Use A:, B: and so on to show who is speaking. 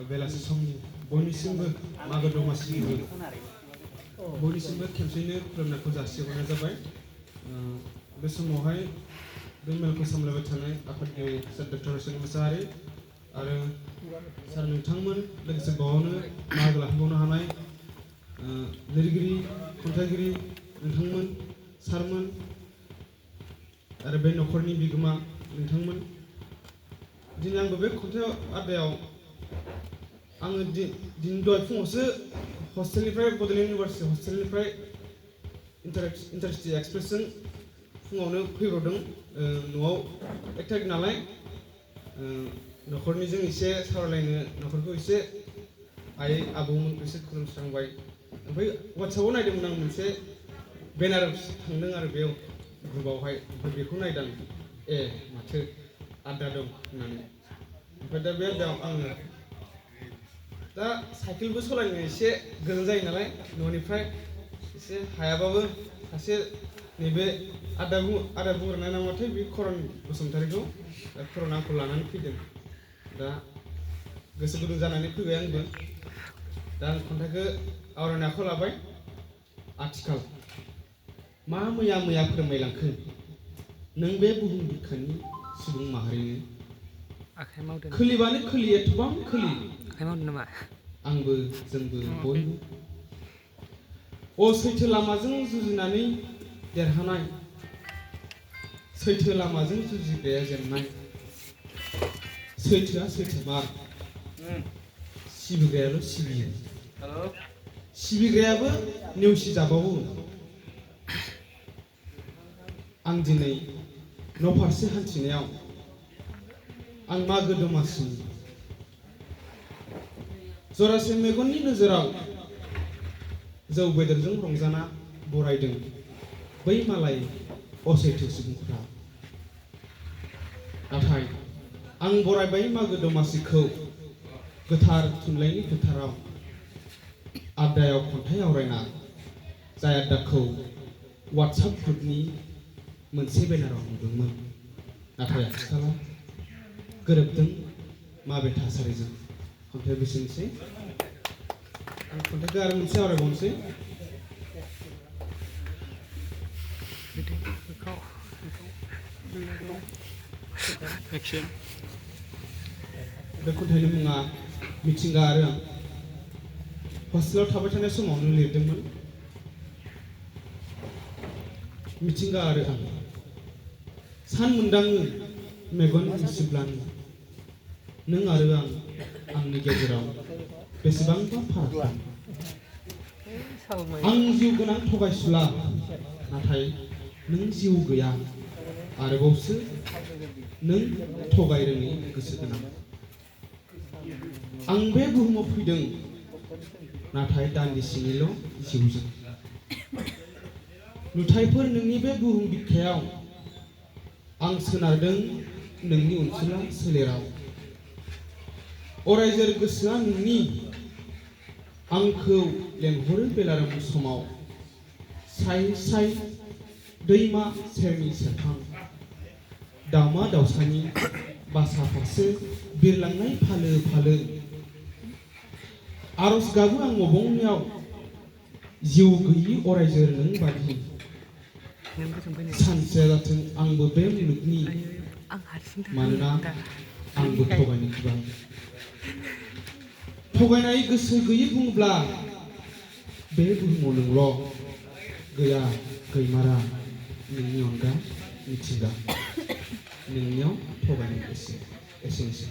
A: बेलासि समनि बयनिसिमबो मागो दमासिनि बयनिसिमबो खेबसेयैनो खुलुमनायखौ जासिहरनाय जाबाय। बे समावहाय बे मेलखौ सामलायबाय थानाय आफादगिरि सार डक्टर रसन मुसाहारि आरो सार नोंथांमोन लोगोसे बावनो बाहागो लाफैबावनो हानाय लिरगिरि खन्थाइगिरि नोंथांमोन सारमोन आरो बे न'खरनि बिगोमा नोंथांमोन दिनै आंबो बे खन्थाइ आयदायाव आङो दिनै दहाय फुङावसो हस्टेलनिफ्राय बड'लेण्ड इउनिभार्सिटि हस्टेलनिफ्राय इन्टारसिटि एक्सप्रेसजों फुङावनो फैब्रबदों न'आव 1 थारिख नालाय न'खरनिजों एसे सावरायलायनो न'खरखौ एसे आइ आबौमोनखौ एसे खुलुमस्रांबाय ओमफ्राय वाट्सएपआव नायदोंमोन आं मोनसे बेनार थांदों आरो बेयाव ग्रुपआवहाय ओमफ्राय बेखौ नायदां माथो आद्रा दं होननानै ओमफ्राय दा बे आद्रायाव आङो दा साइकेलबो सालायनो एसे गोजान जायो नालाय न'निफ्राय एसे हायाबाबो सासे नैबे आदा बुंग्रानाय नामाथाय बे करन बसुमतारीखौ करन आंखौ लानानै फैदों दा गोसो गुदुं जानानै फैबाय आंबो दा आं खन्थाइखौ आवरायनो आखायाव लाबाय। आथिखाल मा मैया फोरमायलांखो नों बे बुहुम बिखानि सुबुं माहारिनो खोलिबानो खोलि एथबां खोलि आंबो जोंबो बयबो सैथो लामाजों जुजिनानै देरहानाय सैथो लामाजों जुजिग्राया जेननाय सैथोआ सैथोमार सिबिग्रायाल' सिबियो सिबिग्रायाबो नेवसिजाबावो आं दिनै न' फारसे हान्थिनायाव आं मागो दमासि जरासे मेगननि नोजोराव जौ बेदरजों रंजाना बरायदों बै मालाय असैथो सुबुंफ्रा नाथाय आं बरायबाय मागो दमासिखौ गोथार थुनलाइनि फोथाराव आद्रायाव खन्थाइ आवरायना जाय आद्राखौ वाट्सएप ग्रुपनि मोनसे बेनाराव नुदोंमोन नाथाय आथिखालाव गोरोबदों माबे थासारिजों खन्थाइ बेसेनोसै आं खन्थाइखौ आरो मोनसे आवरायबावनोसै बे खन्थाइनि मुङा मिथिंगा आरो आं हस्टेलाव थाबाय थानाय समावनो लिरदोंमोन। मिथिंगा आरो आं सान मोनदाङो मेगन मिसिब्लानो नों आरो आंनि गेजेराव बेसेबांबा फाराग दं आं जिउ गोनां थगायसुला नाथाय नों जिउ गैया आरोबावसो नों थगाय रोङै गोसो गोनां आं बे बुहुमाव फैदों नाथाय दान्दिसेनिल' जिउजों नुथायफोर नोंनि बे बुहुम बिखायाव आं सोनारदों नोंनि अनसुला सोलेराव अरायजोर गोसोआ नोंनि आंखौ लेंहरो बेलारोम समाव साय साय दैमा सेरनि सेरफां दाउमा दाउसानि बासा फारसे बिरलांनाय फालो फालो आरज गाबो आं अबंनियाव जिउ गैयि अरायजोर नों बादि सानसेया जाथों आंबो बे मुलुगनि मानोना आंबो थगायनो गिबाय थगायनाय गोसो गैयै बुङोब्ला बे बुहुमाव नोंल' गैया गैमारा नोंनि अनगा मिथिंगा नोंनियाव थगायनाय गोसो एसेनोसै